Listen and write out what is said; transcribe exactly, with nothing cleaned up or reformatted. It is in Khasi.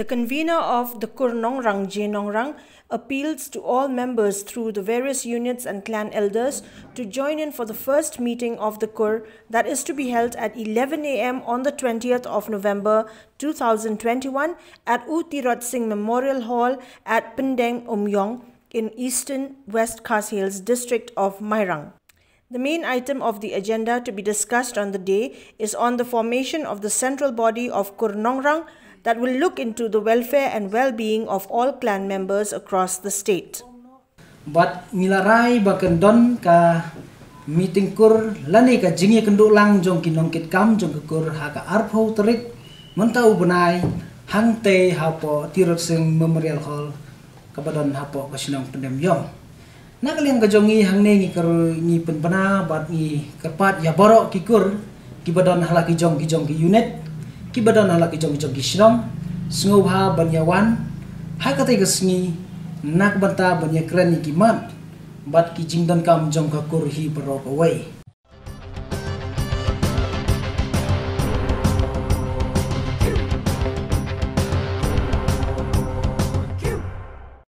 Convener of the Kur Nongrang, J Nongrang, appeals to all members through the various units and clan elders to join in for the first meeting of the Kur that is to be held at eleven a m on the twentieth of November two thousand twenty-one at U Tirot Singh Memorial Hall at Pindeng Umyong in eastern West Khasi Hills district of Mairang. The main item of the agenda to be discussed on the day is on the formation of the central body of Kur Nongrang that will look into the welfare and well-being of all clan members across the state. Bad ngi la rai ba kan don ka meeting Kur lane ka jingïakynduh lang jong ki nongkitkam jong ka Kur ha ka arphew tarik mynta u bnai hangtei hapoh Tirot Singh Memorial Hall kaba don hapoh ka shnong Pindeng Umyong. Na ka liang ka jong ngi hangne ngi kyrpad, ngi pynbna bad ngi kyrpad ïa baroh ki Kur kiba don ha la ki jong ki jong ki unit, kiba don ha la ki jong ki jong ki shnong, sngewbha ban ïa wan ha katei ka sngi na ka bynta ban ïakren ïa ki mat bad ki jingdonkam jong ka Kur hi baroh kawei.